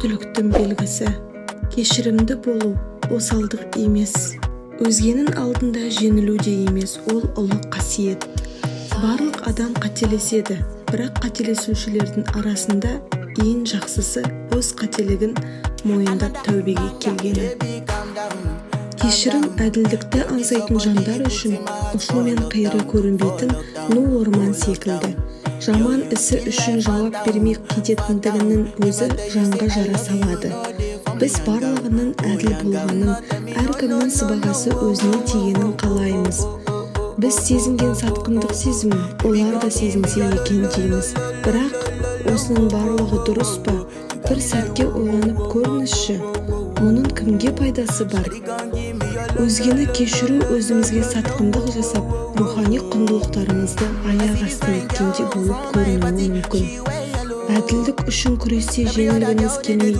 Күштіліктің белгісі. Кешірімді болу осалдық емес, өзгенің алдында жеңілу де емес, ол ұлы қасиет. Барлық адам қателеседі, бірақ қателесушілердің арасында ең жақсысы өз қателігін мойындап, тәубеге келгені. Кешірім әділдікті аңсайтын жандар үшін ұшы мен қиыры көрінбейтін ну орман секілді. Жаман ісі үшін жауап бермей кететіндігінің өзі жанға жара салады. Біз барлығының әділ болғанын, әркімнің сыбағасы өзіне тигенін қалаймыз. Біз сезінген сатқындық сезімін олар да сезінсе екен дейміз. Бірақ осының барлығы дұрыс па? Бір сәтке ойланып көріңізші, мұның кімге пайдасы бар? Өзгені кешіру өзімізге сатқындық жасап, рухани құндылықтарымызды аяқ асты еткендей болып көрінуі мүмкін. Әділдік үшін күресте жеңілгіңіз келмейтін